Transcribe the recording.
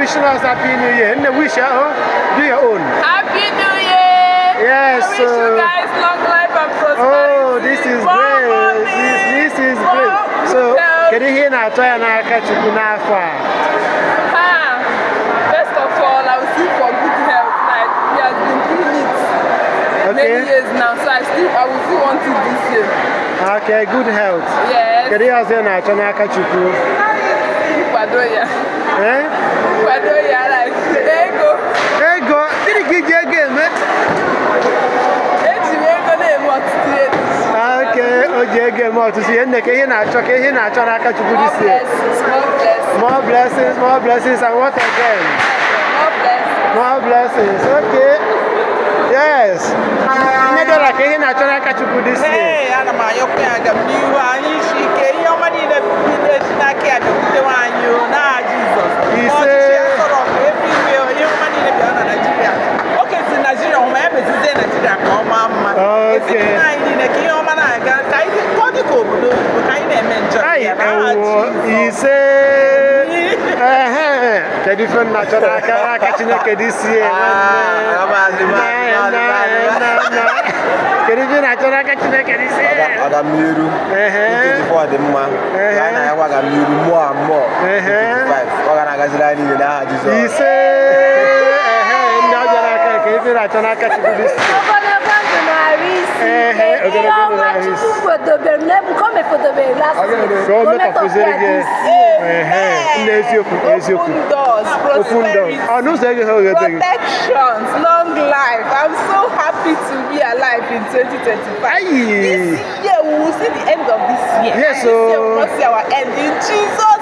wishing us Happy New Year. Nne, wish ya, oh, do your own. Happy New Year! Yes, I wish you guys long life and prosperity. Oh, this is More great. money, This is more great. So, health. kedu ihe ị na-atụ anya n'aka Chukwu n'afọ a? Ah, first of all, I will seek for good health. Like, he has been doing it many years now, so I will still want it this year. Okay, good health. Yes. Kedu ihe ọzọ ị na-achọ n'aka Chukwu? Nkwado ya. Eh? Nkwado ya, like ego. Ego, gịnị ka iji ego eme? Eji m ego na-eme ọtụtụ ihe dị iche iche. Okay, o ji ego eme ọtụtụ ihe. Nne, ka ihe na-achọ, ka ihe na-achọ n'aka Chukwu More this year? blessings, more blessings. More blessings, more blessings, and what again? More blessings. More blessings. Okay. Yes. Nne Dora, ka ihe na-achọ n'aka Chukwu this year? Ee, ana m ayọkwa ya aga m n'ihu anyị isi ike, ihe ọma niile niile si n'aka ya bịakwutewe anyị o n'aha Jizọs. Ise. Ọchịchị ya sọrọ ka everywhere, ihe ọma niile bịara na Naịjirịa. O kesiri Naịjirịa ọma, ya mezizie Naịjirịa ka ọ maa mma. Ezinụlọ anyị niile, ka ihe ọma na-aga, ka anyị ka ọ dị ka obodo oyibo, ka anyị na-eme njọ Ai, ya n'aha ewo, Jizọs. Ise. Ehe. Kedu ife m na-achọ n'aka Chineke this year, nwanne? Ah, maazị, maazị, Nna, maazị, maazị. nna, nna. Kedu ife ị na-achọ n'aka Chineke this year? Ọganiru. 2024 dị mma. Anyị na-ayakwa agamniru mmụọ a mmụọ. 2025 ọ ga na-agaziri anyị niile n'aha Jizọs. Ise. Ehe, ndị ọ bịara aka nke ife ị na-achọ n'aka Chukwu this year? Ogologo ndụ na-arụ isi Ehe, ike. Ihe ogologo ndụ ọma na-arụ isi. Chukwu kwedobere n'ebu ka o mefodobere last year. Ka o metọpụziri gị. This year. Ehe, nna, eziokwu, eziokwu. Open doors, Open door. prosperity, Ọ n'ụzọ ego ha oghebe gị. protections, long life. I'm so happy to be alive in 2025. Ayi. This year we will see the end of this year. Yes, This year we oh. will not see our end in Jesus'